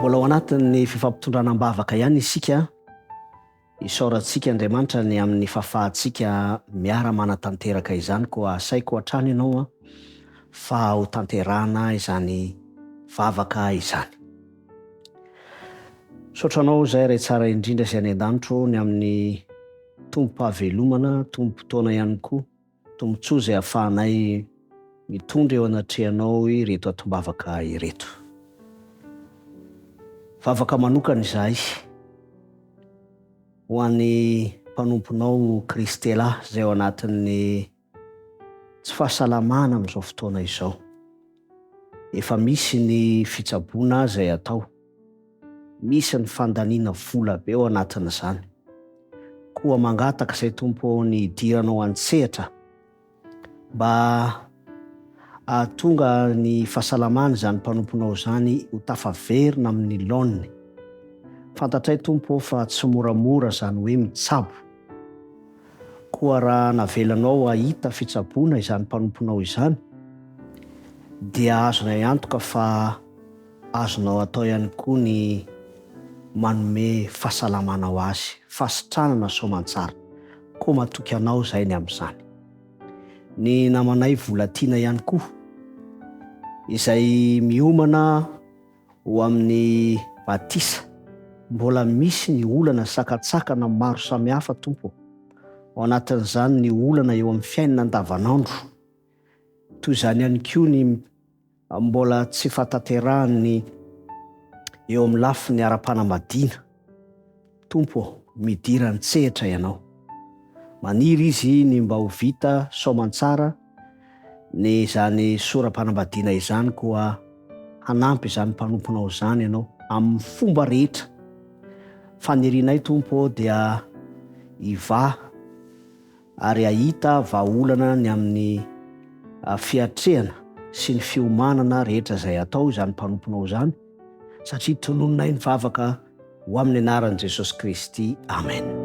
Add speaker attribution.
Speaker 1: Mbola ao anatin'ny fifampitondrana am-bavaka ihany isika. Isaorantsika Andriamanitra ny amin'ny fahafahantsika miara-manatanteraka izany koa asaiko hatrany ianao fa ho tanterahana izany vavaka izany. Misaotra anao izay Ray tsara indrindra izay any an-danitro ny amin'ny tombom-pahavelomana, tombom-potoana ihany koa, tombontsoa izay ahafahanay mitondra eo anatrehanao ireto atom-bavaka ireto. Vavaka manokana izahay ho an'ny mpanomponao Christella izay ao anatin'ny tsy fahasalamana amin'izao fotoana izao. Efa misy ny fitsaboana izay atao. Misy ny fandaniana vola be ao anatin'izany. Koa mangataka izay Tompo ô ny hidiranao an-tsehatra mba hahatonga ny fahasalamana izany mpanomponao izany ho tafaverina amin'ny laoniny. Fantatray Tompo ô fa tsy moramora izany hoe mitsabo. Koa raha navelanao hahita fitsaboana izany mpanomponao izany, dia azonay antoka fa azonao atao ihany koa ny manome fahasalamana ho azy, fahasitranana soamantsara. Koa matoky anao izahay ny amin'izany. Ny namanay Volatiana ihany koa, izay miomana Ho amin'ny batisa, mbola misy ny olana sakantsakana maro samihafa Tompo ô. Ao anatin'izany ny olana eo amin'ny fiainana andavanandro. Toy izany ihany koa ny mbola tsy fahatanterahan'ny eo amin'ny lafiny ara-panambadiana. Tompo ô, midira an-tsehatra Ianao. Maniry izy ny mba ho vita soamantsara ny izany sora-panambadiana izany koa hanampy izany mpanomponao izany Ianao amin'ny fomba rehetra. Fanirianay Tompo ô dia hivaha ary hahita vahaolana ny amin'ny fiatrehana sy ny fiomanana rehetra izay atao izany mpanomponao izany satria tononinay ny vavaka ho amin'ny anaran'i Jesosy Kristy. Amen.